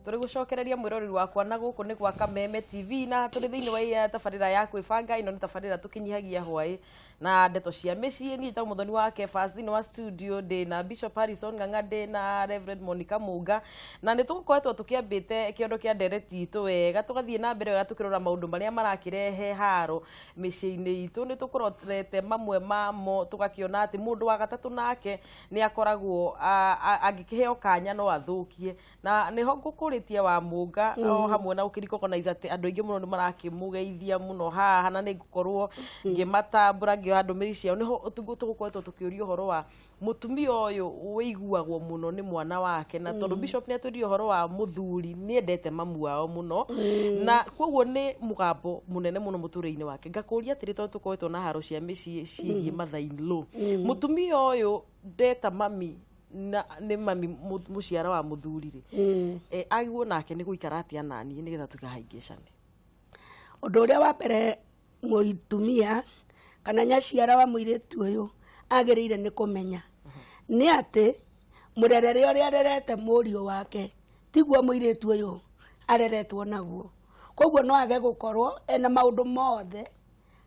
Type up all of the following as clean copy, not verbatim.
Tũrĩ gũcokereria mwĩroreri wakwa na gũkũ nĩ gwa Kameme TV na tũrĩ thĩinĩ wa ya tabarĩra ya kwĩbanga. Ĩno nĩ tabarĩra tũkĩnyihagia hwaĩ na ndeto cia mĩciĩ. Niĩ njĩtagwo Mũthoni wa Kefas. Thĩinĩ wa studio ndĩ na Bishop Harrison Ng'ang'a, ndĩ na Reverend Monica Munga, na nĩ tũgũkoretwo tũkĩambĩte kĩondo kĩa ndereti itũ wega, tũgathiĩ na mbere wega tũkĩrora maũndũ marĩa marakĩrehe haro mĩciĩ-inĩ itũ. Nĩ tũkũrorete mamwe mamo, tũgakĩona atĩ mũndũ wa gatatũ nake nĩ akoragwo angĩkĩheo kanya no athũkie, na nĩho ngũkũrĩtie wa Mũnga o hamwe na ũkĩrecognize atĩ andũ aingĩ mũno nĩ marakĩmũgeithia mũno haha, na nĩ ngũkorwo ngĩmatambũra ngĩoya ndũmĩrĩri ciao. Nĩho tũgũkoretwo tũkĩũria ũhoro wa mũtumia ũyũ wĩiguagwo mũno nĩ mwana wake, na tondũ Bishop nĩ atwĩrire ũhoro wa mũthuri nĩ endete mamu wao mũno, na koguo nĩ mũgambo mũnene mũno mũtũrĩre-inĩ wake. Ngakũria atĩrĩ, tondũ tũkoretwo na haro cia mĩciĩ ciĩgiĩ mother-in-law, mũtumia ũyũ ndeta mami na nĩ mami mũciara wa mũthuri rĩ, agĩrĩirwo nake nĩ gũikara atĩa naniĩ nĩgetha tũkahaingĩcane? Ũndũ ũrĩa wa mbere mũtumia kana nyaciara wa mũirĩtu ũyũ agĩrĩire nĩ kũmenya nĩ atĩ mũrerere ũrĩa arerete mũriũ wake tiguo mũirĩtu ũyũ areretwo naguo. Koguo no age gũkorwo ena maũndũ mothe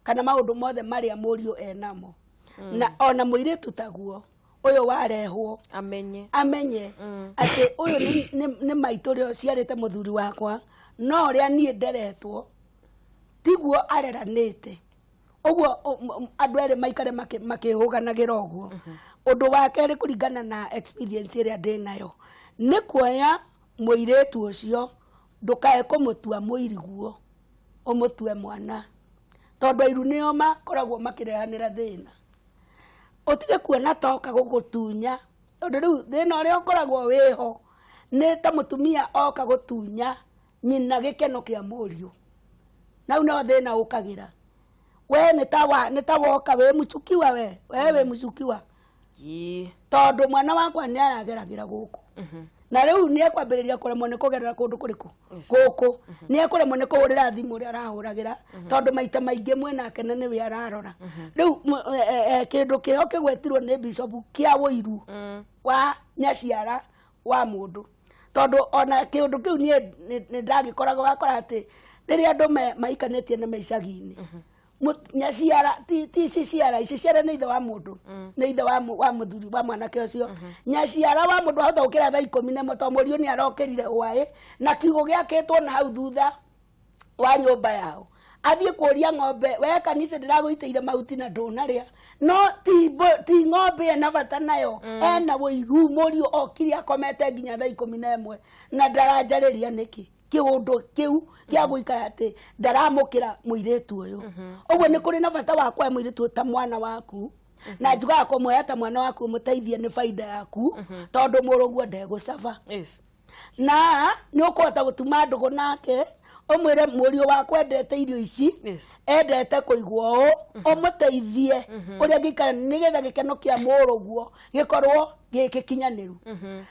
kana maũndũ mothe marĩa mũriũ enamo, na ona mũirĩtu taguo ũyũ warehwo amenye amenye atĩ ũyũ nĩ maitũ ũrĩa ũciarĩte mũthuri wakwa, no ũrĩa niĩ nderetwo tiguo areranĩte. Ũguo andũ erĩ maikare makĩhũganagĩra ũguo. Ũndũ wa kerĩ, kũringana na experience ĩrĩa ndĩ nayo, nĩ kuoya mũirĩtu ũcio, ndũkae kũmũtua mũiriguo, ũmũtue mwana, tondũ airu nĩo makoragwo makĩrehanĩra thĩna. Ũtige kuona toka gũgũtunya, tondũ rĩu thĩna ũrĩa ũkoragwo wĩho nĩ ta mũtumia oka gũtunya nyina gĩkeno kĩa mũriũ, nau no thĩna ũkagĩra. We nĩ ta woka wĩ mũcukiwa, we wĩ mũcukiwa, tondũ mwana wakwa nĩ arageragĩra gũkũ, na rĩu nĩ ekwambĩrĩria kũremwo nĩ kũgerera kũndũ kũrĩkũ gũkũ, nĩ ekũremwo nĩ kũhũrĩra thimũ ũrĩa arahũragĩra, tondũ maita maingĩ mwĩnake na nĩwe ararora. Rĩu kĩndũ kĩho kĩgwetirwo nĩ bishop kĩa wũiru wa nyaciara wa mũndũ, tondũ ona kĩũndũ kĩu niĩ nĩ ndagĩkoraga. Wakora atĩ rĩrĩa andũ maikanĩtie na me icagi-inĩ, nyaciara ti ici ciara, ici ciara nĩ ithe wa mũndũ, nĩ ithe wa mũthuri wa mwanake ũcio. Nyaciara wa mũndũ ahota gũkĩra thaa 11, tondũ mũriũ nĩ arokĩrire hwaĩ na kiugũ gĩakĩtwo na hau thutha wa nyũmba yao, athiĩ kũria ng'ombe, "We kanitha, ndĩragũitĩire mahuti na ndũnarĩa." No ti ng'ombe ena bata nayo, ena wũiru mũriũ okire akomete nginya thaa 11 na ndaranjarĩria nĩkĩ. Kĩũndũ kĩu gĩa gũikara atĩ ndaramũkĩra mũirĩtu ũyũ. Ũguo nĩ kũrĩ na bata wa kuoya mũirĩtu ũyũ ta mwana waku, na njugaga kũmuoya ta mwana waku ũmũteithie nĩ baida yaku, tondũ mũrũguo ndegũcaba na nĩ ũkũhota gũtuma ndũgũ nake, ũmwĩre mũriũ wakwa endete irio ici, endete kũigwo ũũ, ũmũteithie ũrĩa angĩikara nĩgetha gĩkeno kĩa mũrũguo gĩkorwo gĩgĩkinyanĩru.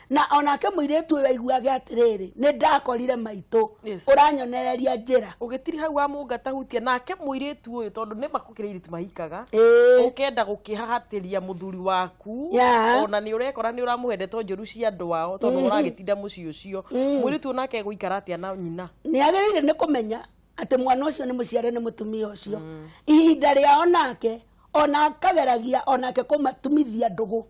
Na onake mũirĩtu ũyũ aiguage atĩrĩrĩ, nĩ ndakorire maitũ ũranyonereria njĩra. Ũgĩtiri hau wa Mũnga tahutia nake mũirĩtu ũyũ, tondũ nĩ makũkĩra airĩtu mahikaga, ũkenda gũkĩhahatĩria mũthuri waku, ona nĩ ũrekora nĩ ũramũhe ndeto njũru cia andũ ao, tondũ ũragĩtinda mũciĩ ũcio. Mũirĩtu ũyũ nake egũikara atĩa na nyina? Nĩ agĩrĩire nĩ kũmenya atĩ mwana ũcio nĩ mũciare nĩ mũtumia ũcio. Ihinda rĩao nake ona akageragia onake kũmatumithia ndũgũ,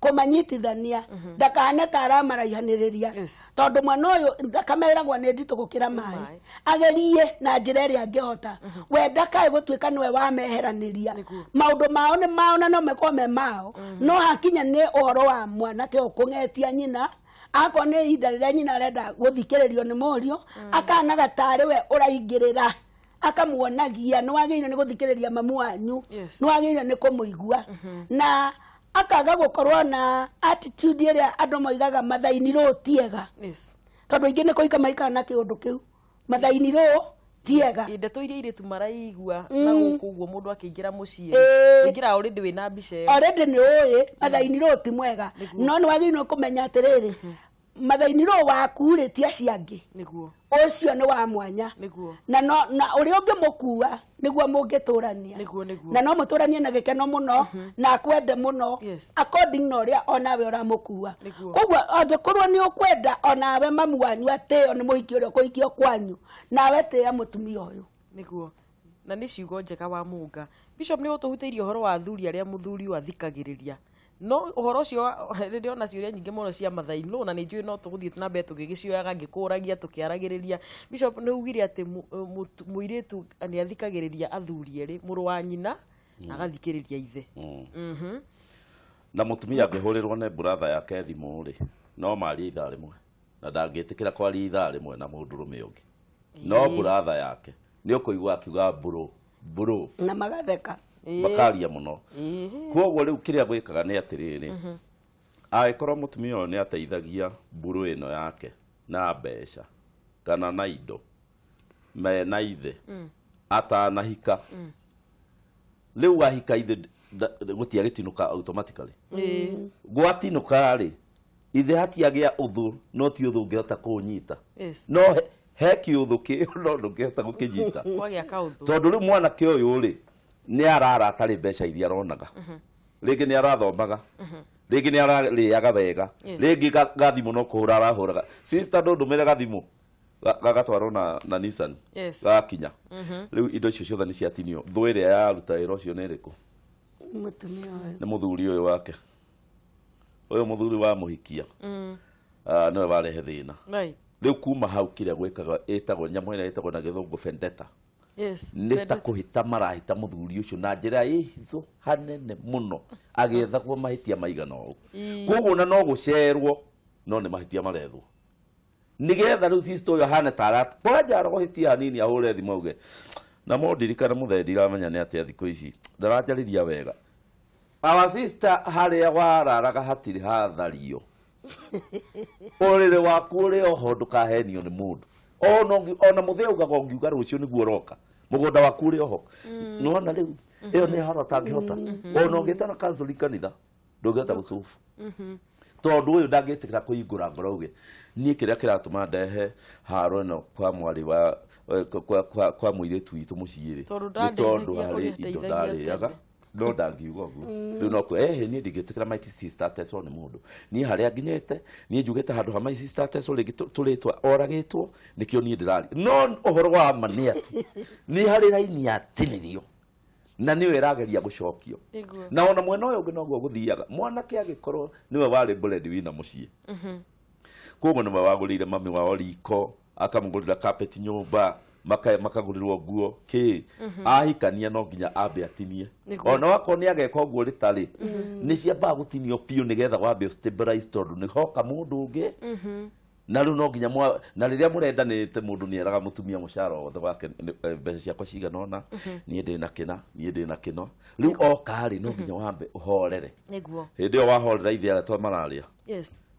kũmanyitithania, ndakahane ta aramaraihanĩrĩria, tondũ mwana ũyũ thakame ĩragwo nĩ nditũ gũkĩra maĩ. Maĩ. Agerie na njĩra ĩrĩa angĩhota, we ndakae gũtuĩka nĩwe wameheranĩria. Maũndũ mao nĩ mao na no makorwo me mao, no hakinya nĩ ũhoro wa mwanake ũyũ kũng'etia nyina, akorwo nĩ ihinda rĩrĩa nyina arenda gũthikĩrĩrio nĩ mũriũ, akanaga tarĩ we ũraingĩrĩra, akamuonagia nĩ wagĩrĩire nĩ gũthikĩrĩria mamu wanyu, nĩ wagĩrĩire nĩ kũmũigua, na akaga gũkorwo na attitude ĩrĩa andũ moigaga mathainirwo tiega, tondũ aingĩ nĩ kũika maikara na kĩũndũ kĩu, mathainirwo tiega. Ĩ, ndeto iria airĩtu maraigua na gũkũ ũguo, mũndũ akĩingĩra mũciĩ ũingĩra already wĩna mbica ĩyo. Already nĩ ũĩ mathainirwo ti mwega, no nĩ wagĩrĩirwo kũmenya atĩrĩrĩ, Mathainirwo waku rĩ ti acio angĩ. Nĩguo. Ũcio nĩ wa mwanya. Nĩguo. Na no na ũrĩa ũngĩmũkua nĩguo mũngĩtũrania. Nĩguo, nĩguo. Na no mũtũranie na gĩkeno mũno na akwende mũno according na ũrĩa onawe ũramũkua. Nĩguo. Koguo angĩkorwo nĩ ũkwenda onawe mamu wanyu atĩo nĩ mũhiki ũrĩa ũkũhikio kwanyu, nawe tĩĩa mũtumia ũyũ. Nĩguo. Na nĩ ciugo njega wa Mũnga. Bishop, nĩ ũtũhutĩirie ũhoro wa athuri arĩa mũthuri ũyũ athikagĩrĩria. No ũhoro ũcio rĩrĩa ona ciũria nyingĩ mũno cia mathainũ, na nĩ njũĩ no tũgũthiĩ na mbere tũgĩgĩcioyaga ngĩkũragia tũkĩaragĩrĩria. Bishop, nĩ ugire atĩ mũirĩtu nĩ athikagĩrĩria athuri erĩ, mũrũ wa nyina na agathikĩrĩria ithe. Na mũtumia angĩhũrĩrwo nĩ brother yake thimũ rĩ, no marie ithaa rĩmwe, na ndangĩtĩkĩra kwaria ithaa rĩmwe na mũndũrũme ũngĩ. No brother yake nĩ ũkũigua akiuga bro bro, na magatheka, makaria mũno. Koguo rĩu kĩrĩa gwĩkaga nĩ atĩrĩrĩ, angĩkorwo mũtumia ũyũ nĩ ateithagia mburu ĩno yake na mbeca kana na indo mena ithe atanahika, rĩu ahika ithe gũtiagĩtinũka automatically. Gwatinũka rĩ, ithe hatiagĩa ũthũ, no ti ũthũ ũngĩhota kũũnyita. No he kĩũthũ kĩo, no ndũngĩhota gũkĩnyita. Kwagĩa kaũthũ. Tondũ rĩu mwanake ũyũ rĩ, nĩ arara atarĩ mbeca iria aronaga, rĩngĩ nĩ arathomaga, rĩngĩ nĩ ararĩaga wega, rĩngĩ gathimũ no kũhũra arahũraga, sister ndũndũmĩre gathimũ gagatwarwo na Nissan gakinya. Rĩu indo icio ciothe nĩ ciatinio. Thũ ĩrĩa yaruta wĩra ũcio nĩ ĩrĩkũ? Mũtumia ũyũ. Nĩ mũthuri ũyũ wake, ũyũ mũthuri wa mũhikia, nĩwe warehe thĩna. Rĩu kuma hau kĩrĩa gwĩkaga ĩtagwo nyamũ ĩrĩa ĩtagwo na gĩthũngũ vendetta. Nĩ ta kũhĩta marahĩta mũthuri ũcio na njĩra ĩ hitho hanene mũno, agĩethagwo mahĩtia maigana ũũ. Koguo na no gũcerwo, no nĩ mahĩtia marethwo nĩgetha rĩu sister ũyũ ahane ta arata kwanja arohĩtia hanini, ahũre thimũ auge na mondirikana mũthee, ndiramenya nĩ atĩa thikũ ici ndaranjarĩria wega. Our sister, harĩa wararaga hatirĩ hathario, ũrĩrĩ waku ũrĩ oho, ndũkahenio nĩ mũndũ. Ona mũthee augaga ũngiuga rũciũ nĩguo ũroka, mũgũnda waku ũrĩ oho. Nĩwona rĩu ĩyo nĩ haro atangĩhota, ona ũngĩtana counseling kanitha ndũngĩhota gũcubu, tondũ ũyũ ndangĩtĩkĩra kũhingũra ngoro auge niĩ kĩrĩa kĩratũma ndehe haro ĩno kwa mwarĩ wa kwa mũirĩtu witũ mũciĩ rĩ, Tondũ nĩ tondũ ndandeithagia harĩ ũrĩa indo ndeithagia ndarĩaga tene. No ndangiuga ũguo rĩu no ehe niĩ ndingĩtĩkĩra my sister atecwo nĩ mũndũ. Niĩ harĩa nginyĩte, niĩ njugĩte handũ ha my sister atecwo rĩngĩ tũrĩtwa oragĩtwo, nĩkĩo niĩ ndĩraria. No ũhoro wa ma nĩ atĩ nĩ harĩ raini yatinirio na nĩyo ĩrageria gũcokio. Na ona mwena ũyũ ũngĩ noguo gũthiaga, mwanake angĩkorwo nĩwe warĩ breadwinner mũciĩ, koguo nĩwe wagũrĩire mami wao riko, akamũgũrĩra carpet nyũmba, makagũrĩrwo nguo kĩ, ahikania no nginya ambe atinie. Ona wakorwo nĩ ageka ũguo rĩtarĩ nĩ ciambaga gũtinio biũ nĩgetha wambe stabilize, tondũ nĩ hoka mũndũ ũngĩ. Na rĩu no nginya na rĩrĩa mũrendanĩte, mũndũ nĩ eraga mũtumia mũcara wothe wake, mbeca ciakwa cigana ũna, niĩ ndĩ na kĩna, niĩ ndĩ na kĩno. Rĩu oka rĩ, no nginya wambe ũhorere. Hĩndĩ ĩyo wahorera, ithe arĩa mararia,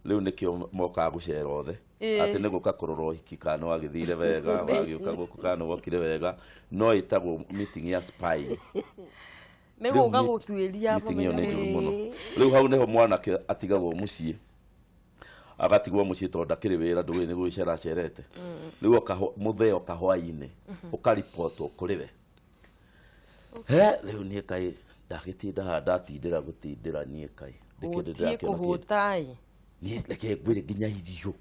rĩu nĩkĩo mokaga gũcera othe, atĩ nĩ gũka kũrora ũhiki kana nĩ wagĩthire wega, wagĩũka gũkũ kana nĩ wokire wega. No ĩtagwo meeting ya spy. Nĩ gũka gũtuĩria. Meeting ĩyo nĩ njũru mũno. Rĩu hau nĩho mwanake atigagwo mũciĩ, agatigwo mũciĩ tondũ ndakĩrĩ wĩra, ndũĩ nĩ gwĩcera acerete. Rĩu oka mũthee oka hwainĩ, ũkaribotwo kũrĩ we, he rĩu niĩ kaĩ ndagĩtinda haha, ndatindĩra gũtindĩra niĩ kaĩ ndĩkĩndĩ Gũtiĩ ndĩrakĩona kĩndũ. Kũhũta-ĩ. Niĩ reke ngwĩre, nginya irio,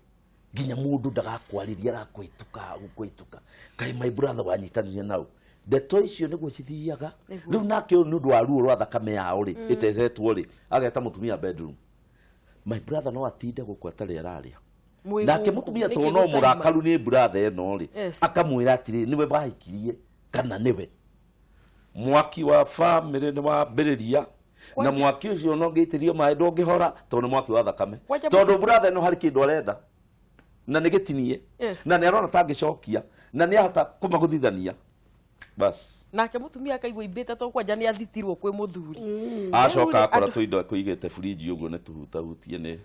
nginya mũndũ ndagakwarĩria, arakũhĩtũka gũkũhĩtũka, kaĩ my brother wanyitanire nau. Ndeto icio nĩguo cithiaga. Rĩu nake ũyũ nĩ ũndũ wa ruo rwa thakame yao rĩ ĩtecetwo rĩ, ageta mũtumia bedroom, my brother no atinde gũkũ atarĩ ararĩa. Mwĩ Nake gũkũ, mũtumia nĩkĩ tondũ no gũtaima? mũrakaru nĩ brother ĩno rĩ, akamwĩra atĩrĩ, nĩwe wahikirie kana nĩwe mwaki wa famĩlĩ nĩ wambĩrĩria na mwaki ũcio no ngĩitĩrio maĩ ndũngĩhora, tondũ nĩ mwaki wa thakame. Kwanja Tondũ brother ĩno harĩ kĩndũ arenda na nĩ gĩtinie, na nĩ arona tangĩcokia na nĩ ahota kũmagũthithania bas. Nake mũtumia akaigua imbĩte to kwanja nĩ athitirwo kwĩ mũthuri. Acoka Rĩu rĩ, akora tũindo akũigĩte burinji ũguo nĩ tũhutahutie nĩ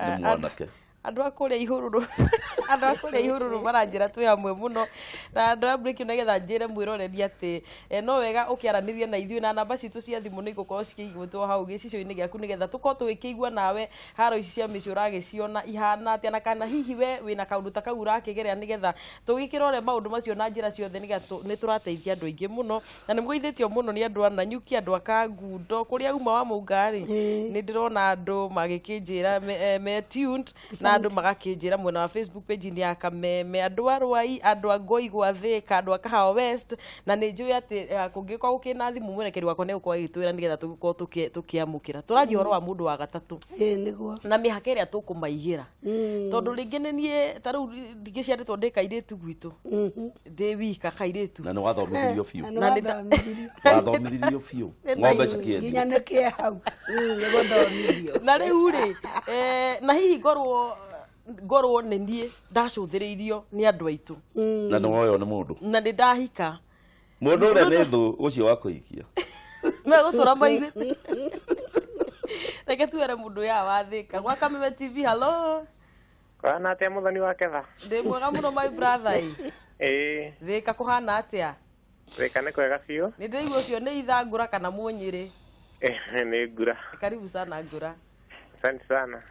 nĩ mwanake. Andũ a kũrĩa ihũrũrũ, andũ a kũrĩa ihũrũrũ maranjĩra twĩ hamwe mũno, na ndoya break nĩgetha njĩre mwĩroreri atĩ no wega ũkĩaranĩrie na ithuĩ, na namba citũ cia thimũ nĩ igũkorwo cikĩigĩtwo hau gĩcicio-inĩ gĩaku nĩgetha tũkorwo tũgĩkĩigua nawe haro ici cia mĩciĩ ũragĩciona ihana atĩa, na kana hihi we wĩna kaũndũ ta kau ũrakĩgerera, nĩgetha tũgĩkĩrore maũndũ macio na njĩra ciothe, nĩgetha nĩ tũrateithia andũ aingĩ mũno, na nĩ mũgeithĩtio mũno nĩ andũ a Nanyuki, andũ a Kangundo, kũrĩa uma wa Mũnga-rĩ, nĩ ndĩrona andũ magĩkĩnjĩra me tuned, na andũ magakĩnjĩra mwena wa Facebook page-inĩ ya Kameme, andũ a Rwai, andũ a Ngoi gwa Thĩka, andũ a Kahawa West, na nĩ njũĩ atĩ kũngĩkorwo gũkĩna thimũ mwerekeri wakwa nĩ egũkorwo agĩtwĩra nĩgetha tũgĩkorwo tũkĩamũkĩra. Tũraria ũhoro wa mũndũ wa gatatũ Ĩĩ, nĩguo. Na mĩhaka ĩrĩa tũkũmaigĩra, tondũ rĩngĩ nĩ niĩ ta rĩu ndingĩciarĩtwo ndĩ kairĩtu gwitũ, ndĩ wika kairĩtu. Na nĩ wathomithirio biũ. Na nĩ Na nĩ nda- wathomithirio. Wathomithirio biũ, ng'ombe cikĩendio. Nginya nĩ kĩe hau nĩ gũthomithio. Na rĩu rĩ, na hihi ngorwo nĩ niĩ ndacũthĩrĩirio nĩ andũ aitũ, Na nĩ woywo nĩ mũndũ, na nĩ ndahika, mũndũ ũrĩa nĩ thũ ũcio wa kũhikia. Megũtũra maigĩte. Reke tuere mũndũ ya wathĩka gwa Kameme TV. Hello. Kũhana atĩa, mũthoni wa Ketha? Ndĩ mwega mũno, my brother ĩ. Ĩĩ. Thĩka kũhana atĩa? Thĩka nĩ kwega biũ. Nĩ ndĩraigua ũcio nĩ ithangũra kana mũnyĩrĩ? Nĩ ngura. Karibu sana, ngũra. Asante sana.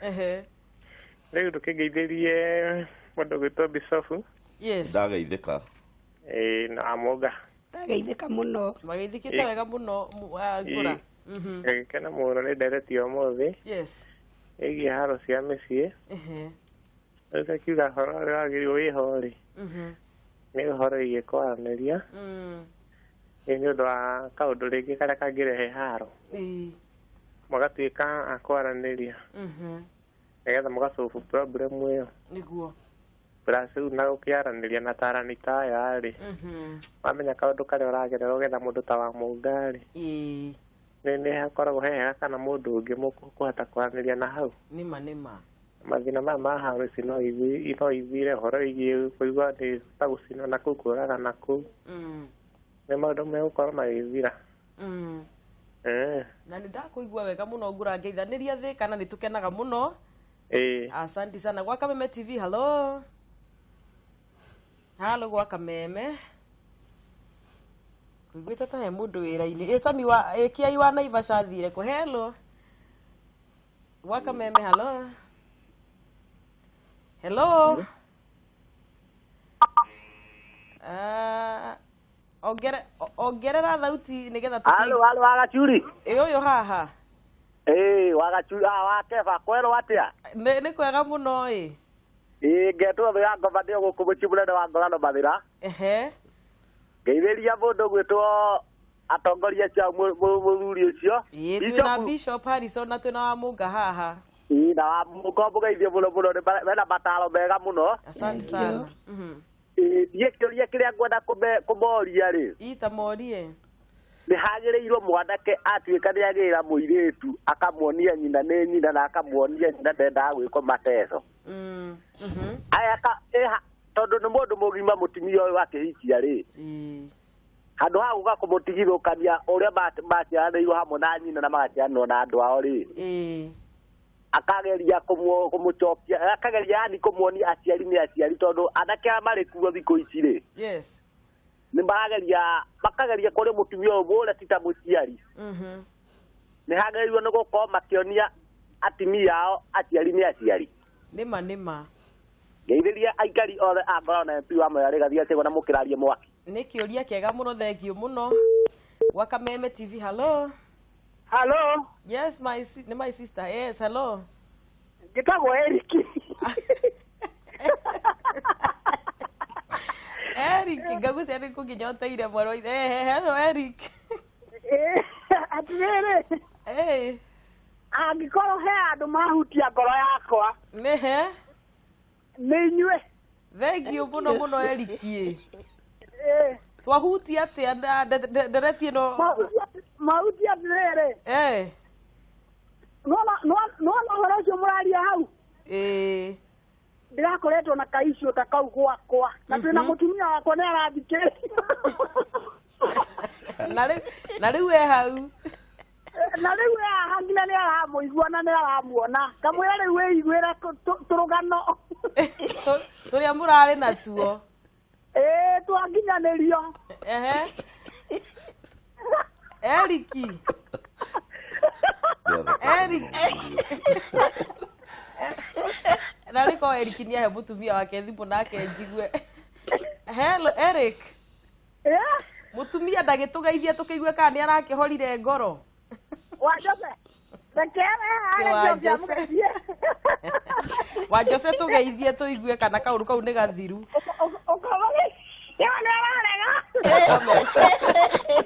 Rĩu ndũkĩngeithĩrie mũndũ gwĩtwo Bisofu. Yes. Ndageithĩka. Ĩĩ, na Amũga. Ndageithĩka mũno. Mageithĩkĩte wega mũno, ngũra. Ngagĩkena mũno nĩ ndereti ya ũmũthĩ ĩgiĩ haro cia mĩciĩ. Rĩu takiuga ũhoro ũrĩa wagĩrĩirwo wĩho rĩ, nĩ ũhoro wĩgiĩ kwaranĩria. Ĩ nĩ ũndũ wa kaũndũ rĩngĩ karĩa kangĩrehe haro, mũgatuĩka a kwaranĩria nĩgetha mũgasolve problem ĩyo. Plus rĩu na gũkĩaranĩria na tarani ta aya rĩ, wamenya kaũndũ karĩa ũragerera ũgetha mũndũ ta wa Mũnga rĩ, nĩ hakoragwo he hega kana mũndũ ũngĩ mũkũhota kwaranĩria na hau. Nĩma nĩma. Mathĩna maya ma haro ici no ithire ũhoro wĩgiĩ kũigua nĩ ta gũcinwo na kũu, kũraga na kũu, nĩ maũndũ megũkorwo magĩthira. Na nĩ ndakũigua wega mũno, ngũra, ngeithanĩria Thĩka, na nĩ tũkenaga mũno. Asante sana. Gwa Kameme TV, hello. Halo, gwa Kameme. Kuiguĩte ta he mũndũ wĩra-inĩ. Ĩ Sami wa ĩ kĩai wa Naivasha athire kũ? Hello. Gwa Kameme, hello. Hello. Ah, ongerera thauti nĩgetha Halo, halo, wagacuri. Ĩ ũyũ haha. Ĩĩ, wagacuri, ah, wa Keba, kwerwo atĩa? Nĩ kwega mũno ĩ. Ĩĩ, ngetwo thũ ya ngoma ndĩo gũkũ mũciĩ mũnene wa Ngorano Mathĩra. Ngeithĩria mũndũ gwĩtwo atongoria acio a mũthuri ũcio. Ĩĩ, twĩna Bishop Harrison na twĩna wa Mũnga haha. Ĩĩ, na wa Mũnga mũgeithie mũno mũno, nĩ mena mataro mega mũno. Asante Thank sana. you. Ĩĩ, niĩ kĩũria kĩrĩa ngwenda kũmoria rĩ, Ita morie. Nĩ hagĩrĩirwo mwanake atuĩka nĩ agĩra mũirĩtu akamuonia nyina nĩ nyina na akamuonia nyina ndendaga gwĩkwo mateco? Aya tondũ nĩ mũndũ mũgima mũtumia ũyũ akĩhikia rĩ, handũ ha gũka kũmũtigithũkania ũrĩa maciaranĩirwo hamwe na nyina na magaciaranĩrwo na andũ ao rĩ, akageria kũmũcokia, akageria yani kũmuonia aciari nĩ aciari, tondũ anake aya marĩ kuo thikũ ici rĩ, nĩ marageria makageria kũrĩ mũtumia ũyũ mũũre ti ta mũciari. Nĩ hagĩrĩirwo nĩ gũkorwo makĩonia atumia ao aciari nĩ aciari. Nĩma nĩma. Ngeithĩria aikari othe a Ngorano na MP wa Mwea Rĩgathi Gachagua na mũkĩrarie mwaki. Nĩ kĩũria kĩega mũno, thank you mũno. Gwa Kameme TV, hello. Hello. Yes, nĩ my sister. Yes, hello. Njĩtagwo Eric. Eric, ngagucia nĩ kũngĩnyoteire mwarĩ wa ithe. Hello Eric. Atĩrĩrĩ, angĩkorwo he andũ mahutia ngoro yakwa, Nĩ he? nĩ inyuĩ. Thank you mũno mũno, Eric. Twahutia atĩa na ndereti ĩno? Mahutia atĩrĩrĩ, nĩwona ũhoro ũcio mũraria hau, ndĩrakoretwo na kaiciũ ta kau gwakwa na twĩna mũtumia wakwa nĩ arathikĩrĩria. Na rĩu e hau. Na rĩu e haha nginya nĩ aramũigua na nĩ aramuona. Kamwĩra rĩu wĩiguĩre tũrũgano. Tũrĩa mũrarĩ natuo. Ĩĩ twanginyanĩrio. Ehe. Eriki. Eric. Na rĩ korwo Eric nĩ ahe mũtumia wake thimũ nake njigue. Hello Eric. Mũtumia ndagĩtũgeithie tũkĩigue kana nĩ arakĩhorire ngoro. Wa Jose. Reke Wa Jose. Wa Jose tũgeithie tũigue kana kaũndũ kau nĩ gathiru. Ũkorwo nĩ ararega.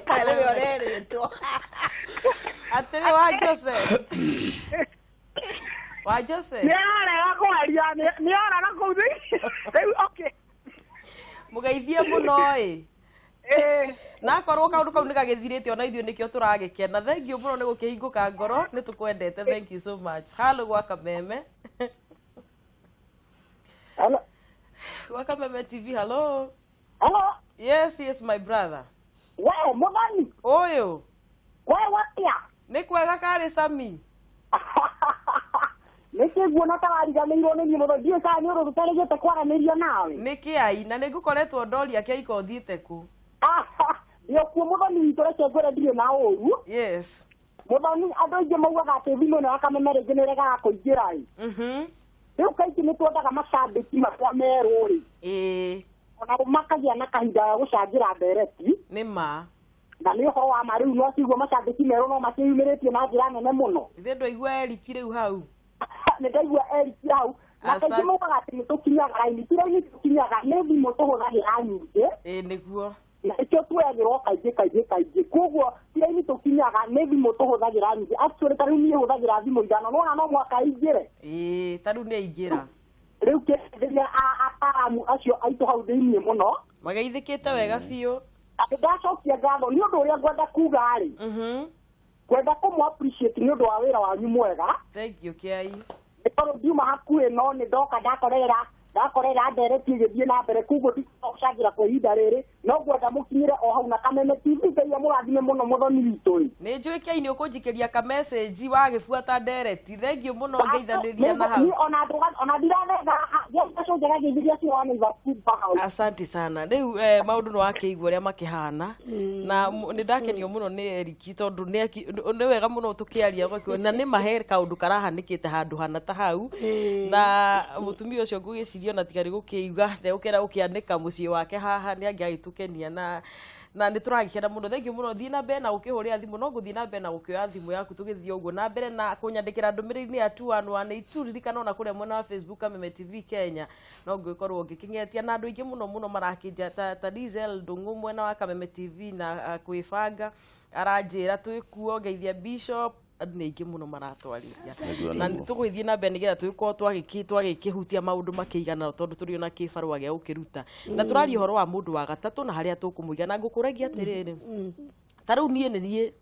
Karĩ we ũrerĩtwo. Atĩrĩ wa Jose. Wa Jose. Nĩ ararega kwaria, nĩ arara kũu thĩinĩ. Rĩu okay. Mũgeithie mũno ĩ. Na akorwo kaũndũ kau nĩ gagĩthirĩte ona ithuĩ nĩkĩo tũragĩkena. Thank you mũno nĩ gũkĩhingũka ngoro, nĩ tũkwendete. Thank you so much. Halo gwa Kameme. Hello. Gwa Kameme TV, hello. Hello. Yes, yes my brother. We Mũthoni. Ũyũ. We watia. Nĩ kwega karĩ Sami. Nĩkĩ nguona ta wariganĩirwo nĩ niĩ mũno, ndiũĩ kana nĩ ũndũ tũtarĩgĩte kwaranĩria nawe. Nĩ kĩai na nĩ ngũkoretwo ndoria kĩaika ũthiĩte kũ. Ndĩ kuo Mũthoni witũ, reke ngwĩre ndirĩ na ũru. Yes. Mũthoni, andũ aingĩ maugaga atĩ thimũ ĩno ya Kameme rĩngĩ nĩ ĩregaga kũingĩra ĩ. Rĩu kaingĩ nĩ twendaga macambĩki marĩa merũ rĩ. Ĩĩ. Onao makagĩa na kahinda ga gũcangĩra ndereti. Nĩ ma. Na nĩ ũhoro wa ma rĩu no ciguo macambĩki merũ no makĩyumĩrĩtie na njĩra nene mũno. Ithe ndwaigua Eric rĩu hau. Nĩ ndaigua Eric hau. Na kaingĩ maugaga atĩ nĩ tũkinyaga raini, ti raini tũkinyaga, nĩ thimũ tũhũthagĩra nyingĩ. Ĩĩ nĩguo. Na nĩkĩo tuoyagĩrwo kaingĩ kaingĩ kaingĩ. Koguo ti raini tũkinyaga, nĩ thimũ tũhũthagĩra nyingĩ. Actually ta rĩu niĩ hũthagĩra thimũ ithano, nĩwona no mũhaka aingĩre. Ĩĩ, ta rĩu nĩ aingĩra. Rĩu kĩgeithĩria ataaramu acio aitũ hau thĩiniĩ mũno. Mageithĩkĩte wega biũ. Atĩ ndacokia ngatho nĩ ũndũ ũrĩa ngwenda kuga rĩ. Ngwenda kũmũ appreciate nĩ ũndũ wa wĩra wanyu mwega. Thank you Kĩai. Nĩ tondũ ndiuma hakuhĩ no nĩ ndoka ndakorera ndereti ĩgĩthiĩ na mbere, koguo ndigũcangĩra kwa ihinda rĩrĩ, no ngwenda mũkinyĩre o hau na Kameme TV. Ngai amũrathime mũno Mũthoni witũ ĩ. Nĩ njũĩ Kĩai nĩ ũkũnjikĩria ka message wagĩbuata ndereti. Thank you mũno ngeithanĩria na hau. Niĩ ona ona ndirathetha ngĩcũnjaragia cio wa Naivas hau. Asante sana. Rĩu maũndũ nĩ wakĩigua ũrĩa makĩhana. Na nĩ ndakenio mũno nĩ Eric tondũ nĩ wega mũno tũkĩaria na nĩ mahe kaũndũ karahanĩkĩte handũ hana ta hau. Na mũtumia ũcio ngũgĩciria ona tiga nĩ gũkĩiga ndegũkĩra gũkĩanĩka mũciĩ wake haha nĩ angĩagĩtũkenia na nĩ tũragĩkena mũno. Thank you mũno. Thiĩ na mbere na gũkĩhũrĩra thimũ, no ngũthiĩ na mbere na gũkĩoya thimũ yaku tũgĩthiĩ ũguo na mbere na kũnyandĩkĩra ndũmĩrĩri-inĩ ya 21182. Ririkana ona kũrĩa mwena wa Facebook Kameme TV Kenya no ngũgĩkorwo ngĩkĩng'etia na andũ aingĩ mũno mũno marakĩnja ta Diesel Ndung'u mwena wa Kameme TV na kwĩbanga aranjĩra twĩkuo ngeithia Bishop andũ nĩ aingĩ mũno maratwarĩria na tũgũgĩthiĩ na mbere nĩgetha tũgĩkorwo twagĩkĩhutia maũndũ makĩigana tondũ tũrĩ ona kĩbarũa gĩa gũkĩruta na tũraria ũhoro wa mũndũ wa gatatũ na harĩa tũkũmũiga na ngũkũragia atĩrĩrĩ ta rĩu niĩ nĩ niĩ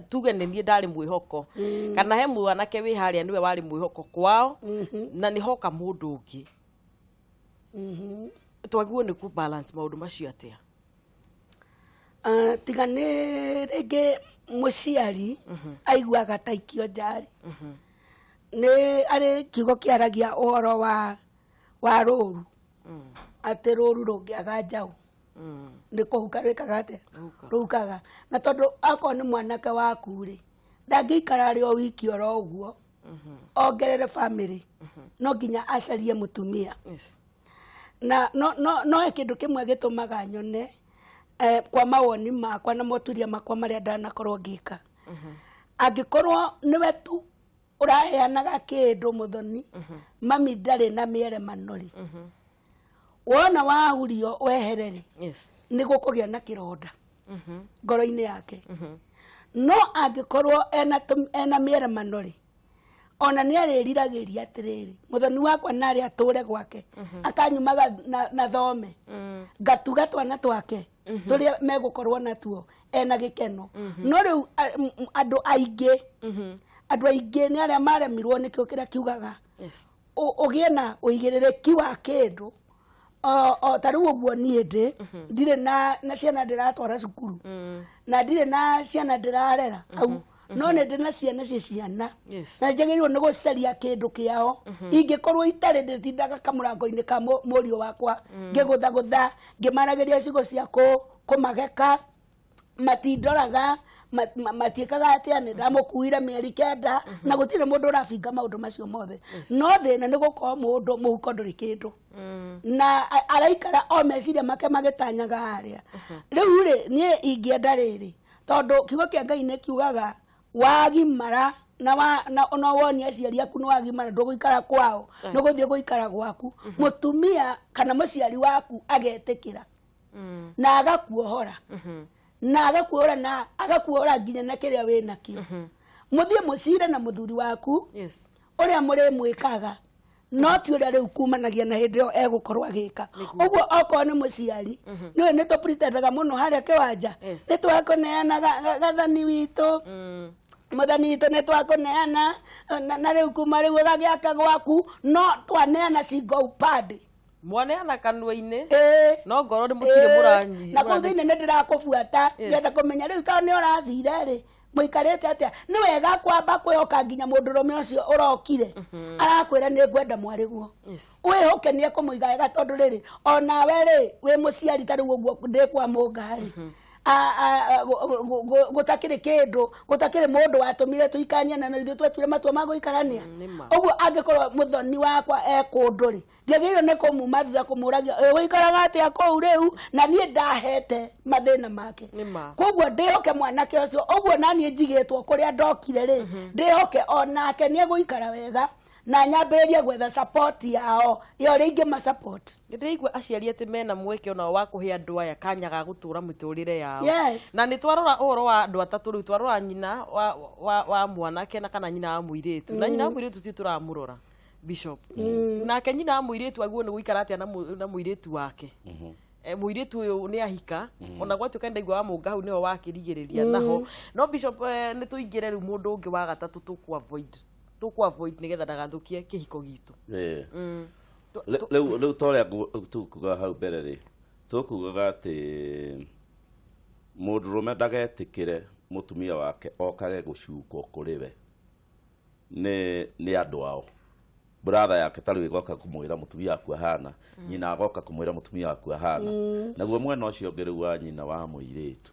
tuge nĩ niĩ ndarĩ mwĩhoko kana he mwanake wĩ harĩa nĩwe warĩ mwĩhoko kwao na nĩ hoka mũndũ ũngĩ twagĩrĩirwo nĩ kũ balance maũndũ macio atĩa? Tiga nĩ rĩngĩ mũciari aiguaga ta ikio njarĩ nĩ arĩ kiugo kĩaragia ũhoro wa rũru atĩ rũru rũngĩaga njaũ nĩ kũhuka rwĩkaga atĩa rũhukaga na tondũ akorwo nĩ mwanake waku rĩ ndangĩikara arĩ o wiki oro ũguo ongerere family no nginya acarie mũtumia na no kĩndũ kĩmwe gĩtũmaga nyone kwa mawoni makwa na moturia makwa marĩa ndanakorwo ngĩka angĩkorwo nĩwe tu ũraheanaga kĩndũ Mũthoni mami ndarĩ na mĩeremano rĩ wona wahurio weherere nĩ gũkũgĩa na kĩronda ngoro-inĩ yake no angĩkorwo ena mĩeremano rĩ ona nĩ arĩriragĩria atĩrĩrĩ Mũthoni wakwa narĩ atũre gwake akanyumaga na thome ngatuga twana twake tũrĩa megũkorwo natuo ena gĩkeno no rĩu andũ aingĩ nĩ arĩa maremirwo nĩkĩo kĩrĩa kiugaga ũgĩe na ũigĩrĩrĩki wa kĩndũ o ta rĩu ũguo niĩ ndĩ ndirĩ na ciana ndĩratwara cukuru na ndirĩ na ciana ndĩrarera hau No nĩ ndĩ na ciana ci ciana. Yes. Na njagĩrĩirwo nĩ gũcaria kĩndũ kĩao. Ingĩkorwo itarĩ, ndĩtindaga kamũrango-inĩ ka mũriũ wakwa ngĩgũthagũtha, ngĩmaragĩria ciugo cia kũmageka, matindoraga, matiĩkaga atĩa. Nĩ ndamũkuire mĩeri 9 na gũtirĩ mũndũ ũrabinga maũndũ macio mothe, no thĩna nĩ gũkorwo mũndũ mũhuko ndũrĩ kĩndũ na araikara o meciria make magĩtanyaga harĩa. Rĩu rĩ, niĩ ingĩenda rĩrĩ, tondũ kiugo kĩa Ngai nĩ kiugaga wagimara na wa na no wonie aciari aku nĩ wagimara, ndũgũikara kwao, nĩ gũthiĩ gũikara gwaku. Mũtumia kana mũciari waku agetĩkĩra na agakuohora na agakuohora na agakuohora nginya na kĩrĩa wĩ nakĩo, mũthiĩ mũcire na mũthuri waku ũrĩa mũrĩmwĩkaga, no ti ũrĩa rĩu kumanagia na hĩndĩ ĩyo egũkorwo agĩka ũguo. Okorwo nĩ mũciari, nĩwe nĩ tũpretendaga mũno harĩa kĩwanja, nĩ twakũneana gathani witũ, mũthani witũ, nĩ twakũneana na rĩu kuma rĩu ũgagĩaka gwaku, no twaneana cingo upande. Mwaneana kanua-inĩ, Ĩĩ. no ngoro nĩ mũtirĩ. Ĩĩ, Mũranyi na kũu thĩinĩ nĩ ndĩrakũbuata. Ngĩenda kũmenya rĩu tondũ nĩ ũrathire rĩ, mũikarĩte atĩa? Nĩ wega kwamba kwĩhoka nginya mũndũrũme ũcio ũrokire arakwĩra nĩ ngwenda mwarĩguo, wĩhoke nĩ ekũmũiga wega, tondũ rĩrĩ onawe rĩ wĩ mũciari, ta rĩu ũguo ndĩ kwa mũnga rĩ, gũtakĩrĩ kĩndũ, gũtakĩrĩ mũndũ watũmire tũikanie na ithuĩ twetuire matua ma gũikarania. Nĩ ma. Ũguo angĩkorwo mũthoni wakwa e kũndũ rĩ, ndiagĩrĩirwo nĩ kũmuma thutha kũmũragia, "Ĩ, ũikaraga atĩa kũu rĩu?" Na niĩ ndahete mathĩna make. Nĩ ma. Koguo ndĩhoke mwanake ũcio ũguo naniĩ njigĩtwo kũrĩa ndokire rĩ, ndĩhoke onake nĩ egũikara wega na nyambĩrĩrie gwetha support yao ya ũrĩa ingĩma support. Nĩ ndĩraigua aciari atĩ mena mweke onao wa kũhe andũ aya kanya ga gũtũra mĩtũrĩre yao. Na nĩ twarora ũhoro wa andũ atatũ rĩu, twarora nyina wa mwanake na kana nyina wa mũirĩtu, na nyina wa mũirĩtu ti tũramũrora bishop, nake nyina wa mũirĩtu aguo nĩ gũikara atĩa na mũirĩtu wake? Mũirĩtu ũyũ nĩ ahika, ona gwatuĩka ndaigua wa mũnga hau nĩho wakĩrigĩrĩria naho, no bishop, nĩ tũingĩre rĩu mũndũ ũngĩ wa gatatũ tũkũ avoid nĩgetha ndagathũkie kĩhiko gitũ. Rĩu ta ũrĩa tũkugaga hau mbere rĩ, tũkugaga atĩ mũndũrũme ndagetĩkĩre mũtumia wake okage gũcukwo kũrĩ we nĩ andũ ao, brother yake ta rĩu ĩgoka kũmwĩra mũtumia waku ahana, nyina agoka kũmwĩra mũtumia waku ahana. Naguo mwena ũcio ũngĩ rĩu wa nyina wa mũirĩtu,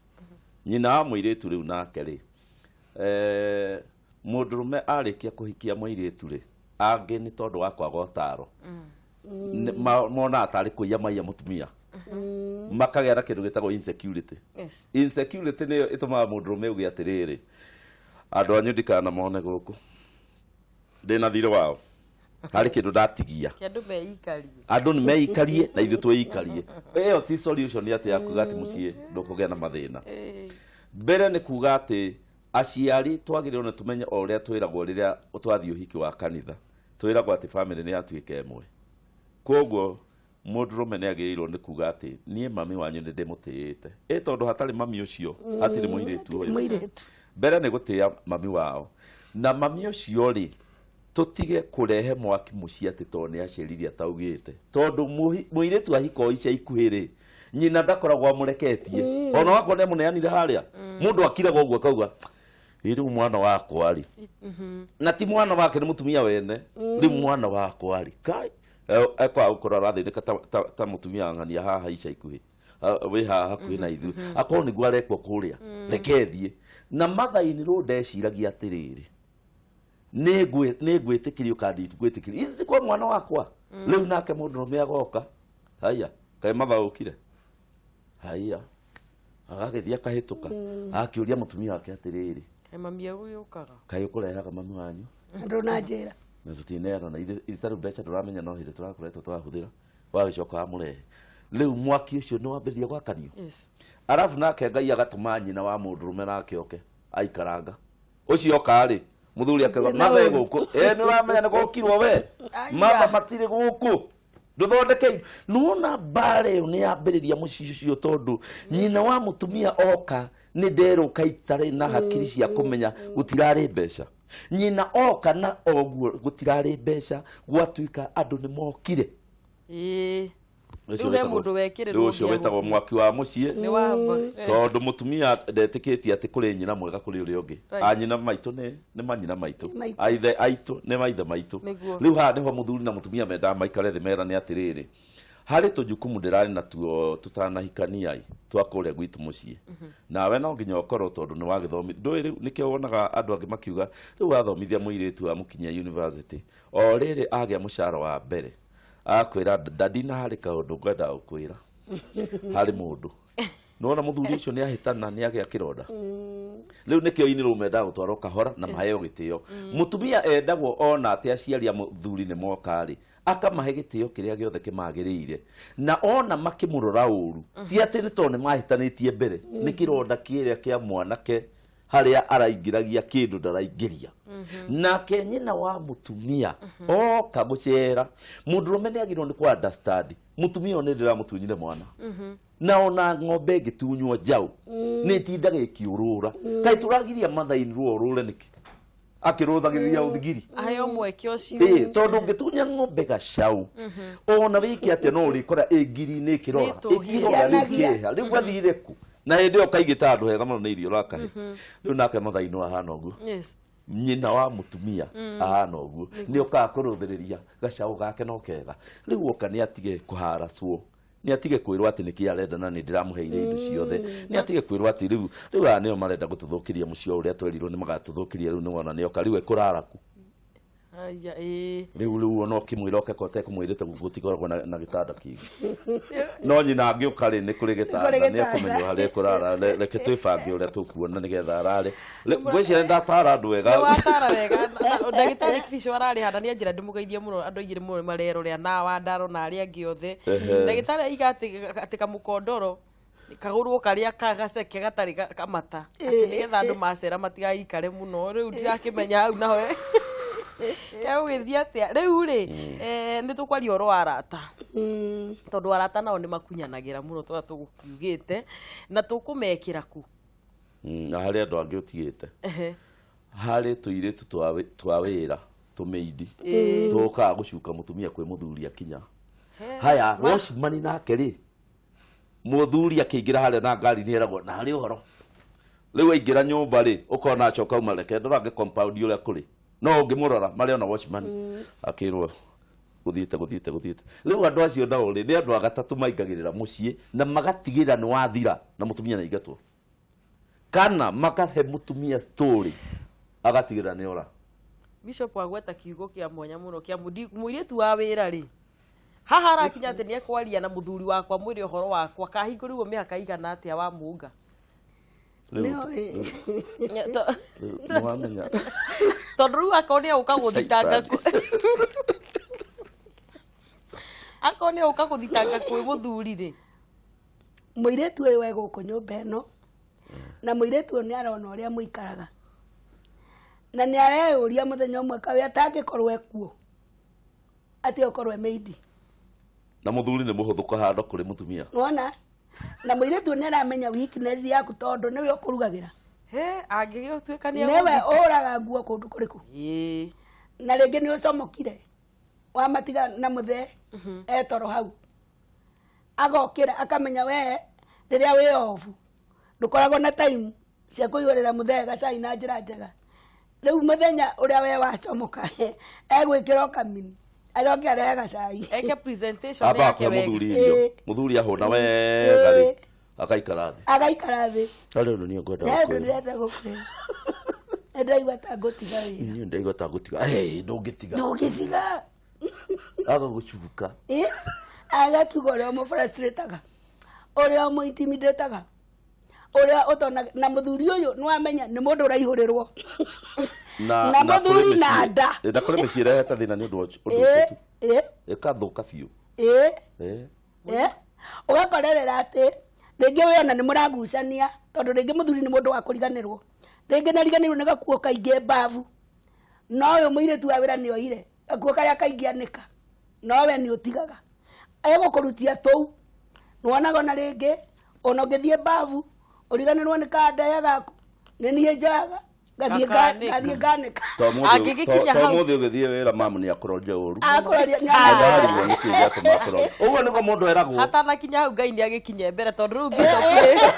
nyina wa mũirĩtu rĩu nake rĩ, mũndũrũme arĩkia kũhikia mũirĩtu rĩ, angĩ nĩ tondũ wa kwaga ũtaro monaga tarĩ kũiya maiya mũtumia, makagĩa na kĩndũ gĩtagwo insecurity. Insecurity nĩyo ĩtũmaga mũndũrũme auge atĩrĩrĩ, andũ anyu ndikanamone gũkũ, ndĩna thirĩ wao, harĩ kĩndũ ndatigia. Kĩ andũ meikarie. Andũ nĩ meikarie na ithuĩ twĩikarie. Ĩyo ti solution atĩ ya kuga atĩ mũciĩ ndũkũgĩa na mathĩna. Mbere nĩ kuga atĩ aciari twagĩrĩirwo nĩ tũmenye o ũrĩa twĩragwo rĩrĩa twathiĩ ũhiki wa kanitha, twĩragwo atĩ family nĩ yatuĩka ĩmwe. Koguo mũndũrũme nĩ agĩrĩirwo nĩ kuga atĩ niĩ mami wanyu nĩ ndĩmũtĩĩte, ĩ tondũ hatarĩ mami ũcio hatirĩ mũirĩtu ũyũ. Mũirĩtu. Mbere nĩ gũtĩĩa mami wao, na mami ũcio rĩ, tũtige kũrehe mwaki mũciĩ atĩ tondũ nĩ aciarire ataugĩte, tondũ mũirĩtu ahika o ica ikuhĩ rĩ, nyina ndakoragwo amũreketie, ona wakorwo nĩ amũneanire harĩa. Mũndũ akiraga ũguo akauga, "Ĩ rĩu mwana wakwa rĩ," na ti mwana wake, nĩ mũtumia wene, rĩu mwana wakwa rĩ, kai ekwaga gũkorwo arathĩnĩka ta mũtumia wa ng'ania haha ica ikuhĩ. Wĩ haha hakuhĩ na ithuĩ, akorwo nĩguo arekwo kũrĩa, reke thiĩ na mathaini rũ. Ndeciragia atĩrĩrĩ, nĩ ngwĩtĩkĩrio kana ndigwĩtĩkĩrio ici kwa mwana wakwa rĩu. Nake mũndũrũme agoka, haya, kaĩ matha ũkire, haya, agagĩthiĩ akahĩtũka akĩũria mũtumia wake atĩrĩrĩ, Kaĩ mami egũgĩũkaga? Kaĩ ũkũrehaga mami wanyu? Ndũnanjĩra. Na tũtineana na ithuĩ tarĩu mbeca ndũramenya, no hĩndĩ tũrakoretwo twahũthĩra, wagĩcoka wamũrehe, rĩu mwaki ũcio nĩ wambĩrĩria gwakanio. Arabu nake Ngai agatũma nyina wa mũndũrũme nake oke aikaranga ũcio oka rĩ, mũthuri akauga, Nĩ matha ũru. gũkũ, ĩ nĩ ũramenya nĩ gũkirwo we. Aya. Matha matirĩ gũkũ, ndũthondeke. Nĩwona mbara ĩyo nĩ yambĩrĩria mũciĩ ũcio, tondũ nyina wa mũtumia oka nĩ nderũka itarĩ na hakiri cia kũmenya gũtirarĩ mbeca. Nyina oka na oguo gũtirarĩ mbeca, gwatuĩka andũ nĩ mokire. Ĩĩ. Ũcio Rĩu he wĩtagwo- mũndũ wekĩrĩrwo rĩu ũcio nginya wĩtagwo mwaki wa mũciĩ. Nĩ wamba. Tondũ mũtumia ndetĩkĩtie atĩ kũrĩ nyina mwega kũrĩ ũrĩa ũngĩ. Right. Anyina maitũ nĩ manyina maitũ. Maitũ. Aithe aitũ nĩ maithe maitũ. Nĩguo. Rĩu haha nĩho mũthuri na mũtumia mendaga maikare thĩ merane atĩrĩrĩ, harĩ tũjukumu ndĩrarĩ natuo tũtanahikania ĩ, twa kũrĩa gwitũ mũciĩ, nawe no nginya ũkorwo tondũ nĩ wagĩthomi ndũĩ. Rĩu nĩkĩo wonaga andũ angĩ makiuga rĩu wathomithia mũirĩtu amũkinyia university, o rĩrĩ agĩa mũcara wa mbere akwĩra, "Daddy, na harĩ kaũndũ ngwenda gũkwĩra." Harĩ mũndũ nĩwona mũthuri ũcio nĩ ahĩtana, nĩ agĩa kĩronda. Rĩu nĩkĩo inĩrũ mendaga gũtwarwo kahora na maheo gĩtĩo. Mũtumia endagwo ona atĩ aciari a mũthuri nĩ moka rĩ, akamahe gĩtĩo kĩrĩa gĩothe kĩmagĩrĩire, na ona makĩmũrora ũru ti atĩ nĩ tondũ nĩ mahĩtanĩtie mbere, nĩ kĩronda kĩrĩa kĩa mwanake harĩa araingĩragia kĩndũ ndaraingĩria. Nake nyina wa mũtumia oka gũcera, mũndũrũme nĩ agĩrĩirwo nĩ kũ understand mũtumia ũyũ nĩ ndĩramũtunyire mwana, na ona ng'ombe ĩngĩtunywo njaũ nĩ ĩtindaga ĩkĩũrũra. Kaĩ tũragiria mathainirwo ũrũre nĩkĩ akĩrũthagĩrĩria ũthigiri? Aheo mweke ũcio. Ĩĩ, tondũ ũngĩtunya ng'ombe gacaũ, ona wĩke atĩa, no ũrĩkora ĩ ngiri-inĩ ĩkĩrora. Nĩĩtũhie. Ĩkĩrora rĩu kĩeha rĩu gathire kũ, na hĩndĩ ĩyo kaigĩte handũ hega mũno nĩ irio ũrakahe. Rĩu nake mathainũ ahana ũguo. Nyina wa mũtumia ahana ũguo, nĩ okaga kũrũthĩrĩria gacaũ gake no kega. Rĩu oka nĩ atige kũharacwo, nĩ atige kwĩrwo atĩ nĩkĩ arenda na nĩ ndĩramũheire indo ciothe, nĩ atige kwĩrwo atĩ rĩu aya nĩo marenda gũtũthũkĩria mũciĩ o ũrĩa twerirwo nĩ magatũthũkĩria. Rĩu nĩwona nĩ oka, rĩu ekũrara ku? Aya, ĩĩ. Rĩu ona ũkĩmwĩra oke ko tekũmwĩrĩte gũtikoragwo na gĩtanda kĩngĩ, no nyina angĩũka rĩ, nĩ kũrĩ gĩtanda. Kũrĩ nĩ gĩtanda. ekũmenywo harĩa ekũrara. Reke twĩbange ũrĩa tũkuona nĩgetha arare. Ngwĩciria nĩ ndatara andũ wega. Nĩ watara wega. Ndagĩtarĩ Kibico ararĩ hana nĩ anjĩra ndĩmũgeithie mũno. Andũ aingĩ mũno marerorera na Wandaro na arĩa angĩ othe. Ndagĩtarĩ aiga atĩ kamũkondoro kagũrwo karĩa gaceke gatarĩ kamata, atĩ nĩgetha andũ macera matigaikare mũno. Rĩu ndirakĩmenya hau naho egũgĩthiĩ atĩa. Rĩu rĩ, nĩ tũkwaria ũhoro wa arata, tondũ arata nao nĩ makunyanagĩra mũno tũrĩa tũgũkiugĩte na tũkũmekĩra ku. Na harĩ andũ angĩ ũtigĩte, harĩ tũirĩtu twa wĩra tũmĩindi tũkaga gũcuka mũtumia kwĩ mũthuri akinya haya watchman, nake rĩ, mũthuri akĩingĩra harĩa na ngari nĩ eragwo na harĩ ũhoro. Rĩu aingĩra nyũmba rĩ, ũkona acoka uma, reke ndorange compound ũrĩa kũrĩ, no ũngĩmũrora marĩ ona watchman akĩrwo gũthiĩte gũthiĩte gũthiĩte. Rĩu andũ acio nao rĩ, nĩ andũ agatatũ maingagĩrĩra mũciĩ na magatigĩra nĩ wathira na mũtumia nĩ aingatwo, kana makahe mũtumia story agatigĩrĩra nĩ ora. Bishop agweta kiugo kĩa mwanya mũno kĩa mũirĩtu wa wĩra rĩ, haha arakinya atĩ nĩ ekwaria na mũthuri wakwa, mwĩre ũhoro wakwa, kahingũrĩrwo mĩhaka igana atĩa wa mũnga? Rĩu rĩu nĩ wamenya. Tondũ rĩu akorwo nĩ egũka gũthitanga akorwo nĩ egũka gũthitanga kwĩ mũthuri rĩ. Mũirĩtu ũyũ we gũkũ nyũmba ĩno, na mũirĩtu ũyũ nĩ arona ũrĩa mũikaraga, na nĩ areyũria mũthenya ũmwe kawe atangĩkorwo ekuo atĩ okorwo e maid. Na mũthuri nĩ mũhũthũ kũhanda kũrĩ mũtumia. Nĩwona, na mũirĩtu ũyũ nĩ aramenya weakness yaku, tondũ nĩwe ũkũrugagĩra. He angĩgĩtuĩka nĩ nĩwe ũraga nguo kũndũ kũrĩkũ. Na rĩngĩ nĩ ũcomokire wamatiga na mũthee etoro hau, agokĩra akamenya we rĩrĩa wĩ obu ndũkoragwo na time cia kũihũrĩra mũthee gacai na njĩra njega. Rĩu mũthenya ũrĩa we wacomoka, egwĩkĩra o kamini acoke arehe gacai. Eke presentation amba yake akũhe wega. mũthuri irio. Mũthuri ahũna wega rĩ, agaikara thĩ. Agaikara thĩ. Harĩ ũndũ niĩ ngwenda nĩ ũndũ gũkwĩra. ndĩrenda gũkwĩra, nĩ ndaigua ta ngũtiga wĩra. Niĩ ndaigua ta ngũtiga. Hey, ndũngĩtiga. Ndũngĩtiga. Agagũcuka. Agakiuga ũrĩa ũmũfrustrataga, ũrĩa ũmũintimidataga, ũrĩa ũtona na mũthuri ũyũ nĩ wamenya nĩ mũndũ ũraihũrĩrwo na na kũrĩ mũthuri na nda. Na kũrĩ mĩciĩ ĩrehete thĩna nĩ ũndũ wa ũndũ ũcio tu. Ĩkathũka biũ. Ũgakorerera atĩ rĩngĩ we ona nĩ mũragucania, tondũ rĩngĩ mũthuri nĩ mũndũ wa kũriganĩrwo, rĩngĩ nĩariganĩirwo nĩ gakuo kaingĩ mbabu, no ũyũ mũirĩtu wa wĩra nĩ oire gakuo karĩa kaingĩ anĩka, no we nĩ ũtigaga egũkũrutia tũu. Nĩwonaga ona rĩngĩ ona ũngĩthiĩ mbabu ũriganĩrwo nĩ kandaya gaku, nĩ niĩ njoyaga. Ngathiĩ Gakanĩka. ngathiĩ nganĩka. Angĩgĩkinya To hau. mũthĩ ũgĩthiĩ wĩra mamu nĩ akũrorire ũru. Akũroria Ndarigwo nĩkĩ gĩatũma akũrore. Ũguo nĩguo mũndũ eragwo. Hatanakinya hau Ngai nĩ agĩkinye mbere tondũ rĩu bishop rĩ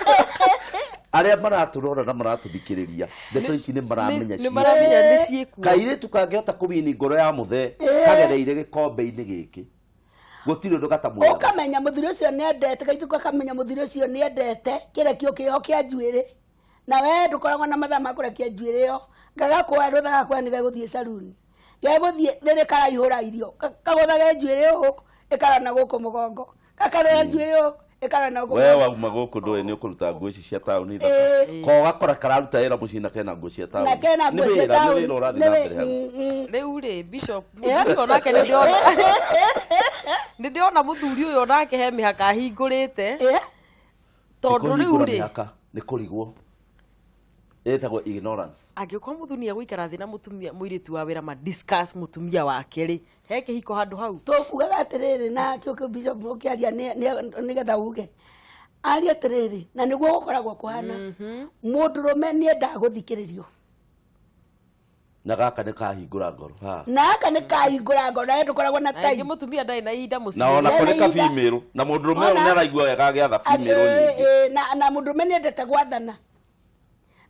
Arĩa maratũrora na maratũthikĩrĩria ndeto ici nĩ maramenya nĩ ciĩkuo. maramenya nĩ ciĩkuo. Kairĩtu kangĩhota kũwini ngoro ya mũthee kagereire gĩkombe-inĩ gĩkĩ, gũtirĩ ũndũ gatamwĩraga. Ũkamenya mũthuri ũcio nĩendete kaitũ, kakamenya mũthuri ũcio nĩendete kĩrekio kĩho kĩa njuĩrĩ, na we ndũkoragwo na mathaa ma kũrekia njuĩrĩ ĩyo, gagakuoya rũtha gakuoya nĩ gegũthiĩ caruni, gegũthiĩ rĩrĩ karaihũra irio, kagũthage njuĩrĩ ũũ ĩkarora na gũkũ mũgongo, gakarora njuĩrĩ ũũ ĩkarora na gũkũ We mũgongo. wauma gũkũ ndũĩ nĩ ũkũruta nguo ici cia taũni Ĩĩ. thaka, ko ũgakora kararuta wĩra mũciĩ na kena nguo cia Na taũni. kena Nĩ nguo cia wĩra, nĩ taũni. wĩra ũrathiĩ Nĩ na mbere hau. Rĩu rĩ bishop, mũthuri ũyũ onake nĩ ndĩrona, nĩ ndĩrona mũthuri ũyũ onake he mĩhaka ahingũrĩte. Tondũ rĩu Ti kũhingũra rĩ mĩhaka, nĩ kũrigwo, ĩtagwo ignorance. Angĩkorwo mũthuri nĩ egũikara thĩ na mũtumia mũirĩtu wa wĩra ma discuss mũtumia wake rĩ, he kĩhiko handũ hau? Tũkugaga atĩrĩrĩ na kĩo bishop ũkĩaria nĩgetha uge aria atĩrĩrĩ, na nĩguo gũkoragwo kũhana, mũndũrũme nĩendaga gũthikĩrĩrio. Na gaka nĩ kahingũra ngoro ha. Na aka nĩ kahingũra ngoro, nawe ndũkoragwo na Na rĩngĩ time. mũtumia ndarĩ na ihinda Na mũciĩ. ona Ena kũrĩ ka ihinda. female na mũndũrũme ũyũ Ona- nĩ araigua wega agĩatha female nyingĩ. Na mũndũrũme nĩendete gwathana,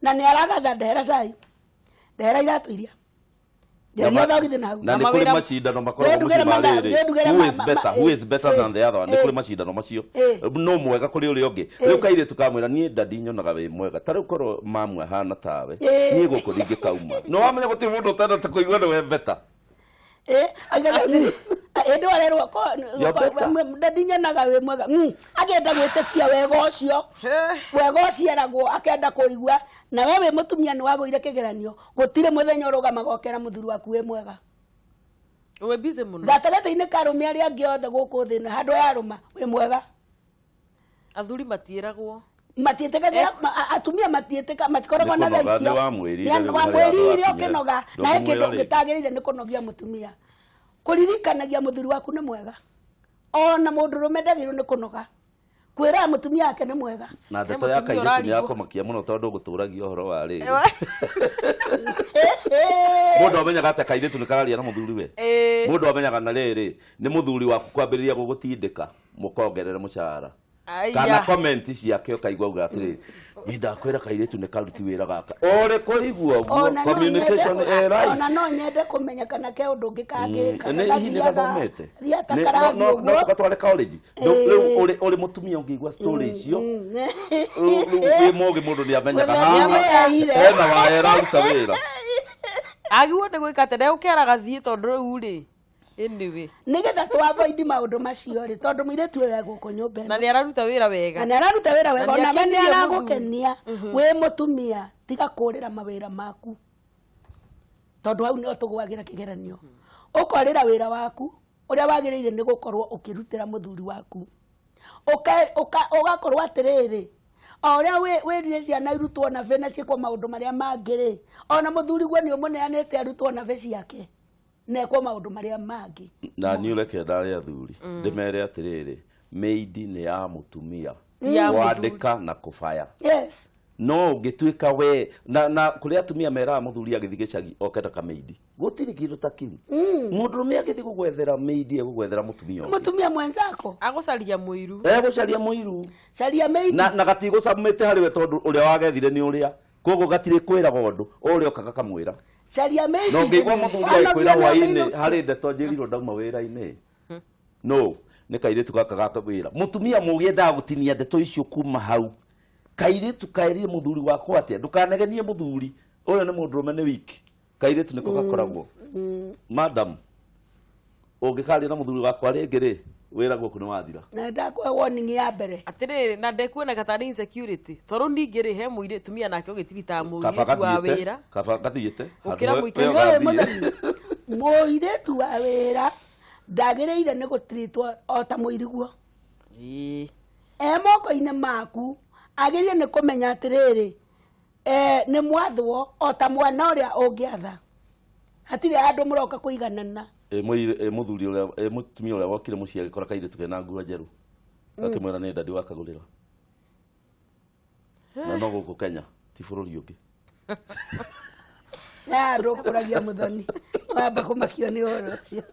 na nĩ aragatha, ndehera cai, ndehera iratũ iria, njeria thogithi na hau. Na nĩ Na kũrĩ mawĩra- macindano makoragwo Ndĩndugĩre mũciĩ ma rĩrĩ, ndĩndugĩre who is better, who is eh, better than the other one. Nĩ kũrĩ macindano macio, no mwega kũrĩ ũrĩa ũngĩ. Rĩu kairĩtu kamwĩra, niĩ ndadi nyonaga wĩ mwega, ta rĩu korwo mamu ahana tawe, niĩ gũkũ ndingĩkauma. No wamenya gũtirĩ mũndũ ũtendete kũigua nĩwe better. Aigaga, hĩndĩ warerwo You're better. ndadinyonaga wĩ mwega, akenda gwĩtĩkia wega ũcio, wega ũciaragwo, akenda kũigua. Na we wĩ mũtumia nĩ wagũire kĩgeranio, gũtirĩ mũthenya ũrũgamaga ũkera mũthuri waku wĩ mwega. Wĩ busy mũno. Gatagatĩ-inĩ ka arũme arĩa angĩ othe gũkũ thĩ ĩno, handũ ya arũma wĩ mwega. Athuri matiĩragwo. Matiĩtĩkagĩra, atumia matiĩtĩka, matikoragwo na Nĩ tha kũnoga, icio. nĩ wamwĩrire rĩu harĩa Wamwĩrire andũ ũkĩnoga, akinyĩra. na he kĩndũ Ndũngĩmwĩra rĩngĩ. gĩtagĩrĩire nĩ kũnogia mũtumia, kũririkanagia mũthuri waku nĩ mwega. Ona mũndũrũme ndagĩrĩirwo nĩ kũnoga kwĩraga mũtumia wake nĩ mwega. Na ndeto He ya mũtumia kairĩtu nĩ ũrarigwo. yakũmakia mũno tondũ gũtũragia ũhoro wa rĩrĩ, mũndũ amenyaga atĩ kairĩtu nĩ kararia na mũthuri we. Mũndũ amenyaga na rĩrĩ nĩ mũthuri waku kwambĩrĩria gũgũtindĩka mũkongerere mũcara kana Aya. comment ciake, ũkaigua uga atĩrĩrĩ, nĩ ndakwĩra kairĩtu nĩ karuti wĩra gaka ũrĩ kũigua ũguo. Ona no Communication nyende- ĩ life. Ona no nyende kũmenya kana ke ũndũ ũngĩ kangĩka. Nĩ hihi nĩ gathomete? Thiaga Nĩ- karathi no ũguo. tũgatware college. Rĩu ũrĩ mũtumia ũngĩigua story icio, rĩu wĩ mũgĩ, mũndũ nĩ amenyaga Mũthenya haha wĩyaire. hena waya ĩraruta wĩra. Agĩrĩirwo nĩ gwĩka atĩa? Ndegũkĩara gathiĩ tondũ rĩu rĩ, anyway. Nĩgetha tũ avoid maũndũ macio rĩ, tondũ mũirĩtu ũyũ egũkũ nyũmba Na ĩno nĩ araruta wĩra na wega. nĩ araruta wĩra wega, Na ona we nĩ nĩakenirie aragũkenia, wĩ mũtumia tiga kũrĩra mawĩra maku, tondũ hau nĩho tũgwagĩra kĩgeranio. Ũkorĩra wĩra waku ũrĩa wagĩrĩire nĩ gũkorwo ũkĩrutĩra mũthuri waku. Ũgakorwo atĩrĩrĩ, o ũrĩa wĩrire ciana irutwo na bĩ na ciĩkwo maũndũ marĩa mangĩ rĩ, ona mũthuri guo nĩ ũmũneanĩte arutwo na bĩ ciake na ekwo maũndũ marĩa mangĩ. Na niĩ ũreke ndarĩ athuri ndĩmere atĩrĩrĩ, maid nĩ ya mũtumia Ti ya mũthuri. kwandĩka na kũbaya. No ũngĩtuĩka we na kũrĩ atumia meraga mũthuri agĩthiĩ gĩcagi oke na kamaidi, gũtirĩ kĩndũ ta kĩu. Mũndũrũme agĩthiĩ gũgwethera maid, egũgwethera mũtumia ũngĩ. Mũtumia mwenzako. Agũcaria mũiru. Egũcaria mũiru. Caria maid. Na gatigũcamĩte harĩ we tondũ ũrĩa wagethire nĩ ũrĩa, koguo gatirĩ kwĩraga ũndũ ũrĩa ũka gakamwĩra. Caria maid. Na ũngĩigua mũthuri Wanogia agĩkwĩra na hwainĩ maid. harĩ ndeto njĩrirwo ndauma wĩra-inĩ, no nĩ kairĩtu gaka gaka wĩra, mũtumia mũgĩ endaga gũtinia ndeto icio kuma hau. Kairĩtu kaĩrire mũthuri wakwa atĩa, ndũkanegenie mũthuri ũyũ nĩ mũndũrũme nĩ wiki, kairĩtu nĩko gakoragwo, madam, ũngĩkaria na mũthuri wakwa rĩngĩ rĩ, wĩra gũkũ nĩ wathira. Na ndakũhe warning ya mbere. Atĩrĩrĩ, na ndekuoneka tarĩ insecurity, tondũ ningĩ rĩ, he mũirĩtu nake ũgĩtiritaga Kaba mũirĩtu wa gathiĩte wĩra. Kaba gathiĩte. Gũkĩra Handũ mũikari. we Nĩũĩ ũgathiĩ. mũthoni, mũirĩtu wa wĩra ndagĩrĩire nĩ gũtiritwo o ta mũiriguo. E moko-inĩ maku, agĩrĩire nĩ kũmenya atĩrĩrĩ, nĩ mwathwo o ta mwana ũrĩa ũngĩatha, hatirĩ handũ mũroka kũiganana. Ĩ mũthuri ũrĩa, ĩ mũtumia ũrĩa wokire mũciĩ agĩkora kairĩtu kena nguo njerũ, akĩmwĩra nĩ ndadi wakagũrĩra, na no gũkũ Kenya, ti bũrũri ũngĩ. Ya ndũkũragia mũthoni wamba kũmakio nĩ ũhoro ũcio.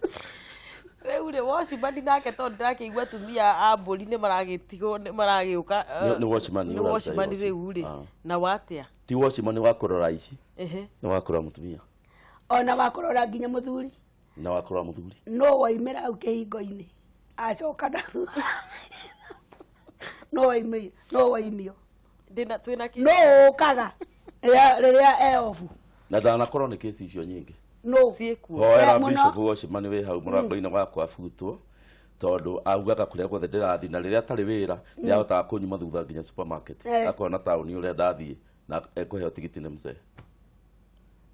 Rĩu rĩ watchman nake tondũ ndĩrakĩigua atumia a mbũri nĩ maragĩtigwo nĩ maragĩũka Nĩ watchman nĩ ũraruta watchman wĩra ũcio. rĩu rĩ Ah. na watĩa Ti watchman wa kũrora ici, ehe nĩ wa kũrora mũtumia Ona wakũrora nginya mũthuri. Na wa kũrora mũthuri. No waimĩra hau kĩhingo-inĩ acoka na thutha, no waimĩo, no waimio. Ndĩna twĩna kĩ No ũkaga rĩrĩa e obu. Na ndanakorwo nĩ kesi icio nyingĩ. No ciĩkuo. Hoera Mũno. Bishop watchman wĩ hau mũrango-inĩ wakwa abutwo, tondũ augaga kũrĩa guothe ndĩrathiĩ na rĩrĩa atarĩ wĩra nĩ ahotaga kũnyuma thutha nginya supermarket, akona taũni ũrĩa ndathiĩ na ekũheo tigiti nĩ mzee.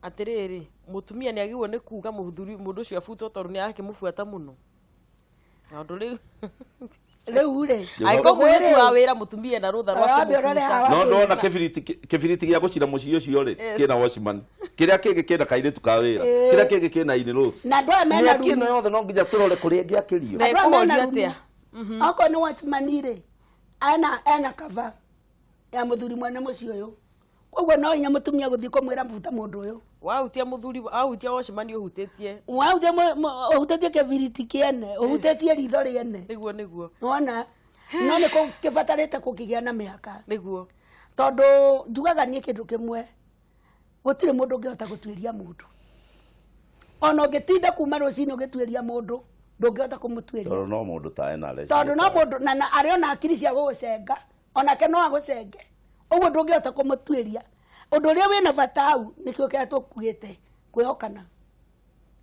Atĩrĩrĩ, mũtumia nĩ agĩrĩirwo nĩ kuga mũthuri mũndũ ũcio abutwo tondũ nĩ arakĩmũbuata mũno tondũ rĩu Rĩu rĩ angĩkorwo mũirĩtu wa wĩra mũtumia ena rũtha rwa Wambe ũrore kũmũbuta. hawa. No ndona kĩbiriti gĩa gũcina mũciĩ ũcio rĩ kĩna watchman, kĩrĩa kĩngĩ kĩna kairĩtu ka wĩra, kĩrĩa kĩngĩ kĩna in-laws. Na andũ aya mena Mĩaki ĩno rumu. yothe no nginya tũrore kũrĩa ĩngĩakĩrio. Na Andũ aya mena ĩkũhorio rumu. atĩa? Okorwo nĩ watchman rĩ, ena cover ya mũthuri mwene mũciĩ ũyũ, koguo no hinya mũtumia gũthiĩ kũmwĩra buta mũndũ ũyũ. Wahutia mũthuri, wahutia watchman, ũhutĩtie Wahutia ũhutĩtie kĩbiriti kĩene, ũhutĩtie ritho rĩene. Nĩguo. Wona no nĩ kĩbatarĩte kũkĩgĩa na mĩhaka. Tondũ njugaga niĩ kĩndũ kĩmwe, gũtirĩ mũndũ ũngĩhota gũtuĩria mũndũ, ona ũngĩtinda kuma rũcinĩ ũgĩtuĩria mũndũ ndũngĩhota kũmũtuĩria. Tondũ no mũndũ ta ena areciria Tondũ no mũndũ na arĩ ona akiri cia gũgũcenga, onake no agũcenge, ũguo ndũngĩhota kũmũtuĩria. Ũndũ ũrĩa wĩna bata hau nĩkĩo kĩrĩa tũkuĩte kwĩhokana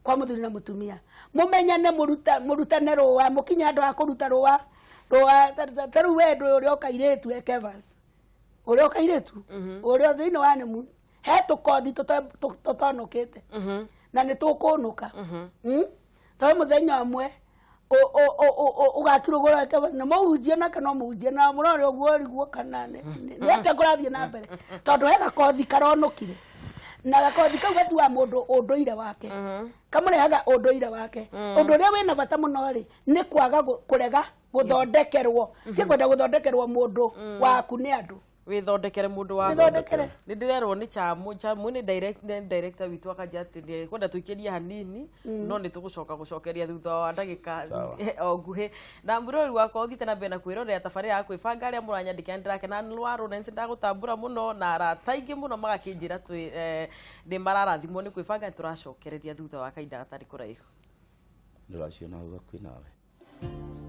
kwa mũthuri na mũtumia, mũmenyane, mũrutane rũa, mũkinye handũ ha kũruta rũa rũa ta rĩu we ndũĩ ũrĩa ũkairĩtu e Kevas, ũrĩa ũkairĩtu ũrĩa thĩinĩ wa honeymoon he tũkothi tũtonũkĩte na nĩ tũkũnũka. Tondũ mũthenya ũmwe ũgakirũgũra Kevas na mũhunjie nake no mũhunjie na mũrore ũguo ũriguo kana nĩ atĩa kũrathiĩ na mbere, tondũ he gakothi karonũkire na gakothi kau gatuaga mũndũ ũndũire wake, kamũrehaga ũndũire wake. Ũndũ ũrĩa wĩna bata mũno rĩ nĩ kwaga kũrega gũthondekerwo, ti kwenda gũthondekerwo mũndũ waku nĩ andũ. Wĩthondekere mũndũ waku. Wĩthondekere. Nĩ ndĩrerwo nĩ Chamu, Chamu nĩ direct, nĩ director witũ, akanja atĩ nĩ kwenda tũikĩrie hanini, no nĩ tũgũcoka gũcokeria thutha wa ndagĩka Sawa. o nguhĩ. Na mũrori wakwa ũthiĩte na mbere na kwĩrorera tabarĩra ya kwĩbanga, arĩa mũranyandĩkĩra nĩ ndĩrakena nĩ rwa Lawrence, ndagũtambũra mũno na arata aingĩ mũno magakĩnjĩra twĩ nĩ mararathimwo nĩ kwĩbanga. Nĩ tũracokereria thutha wa kahinda gatarĩ kũraihu. Ndĩraciona hau hakuhĩ nawe.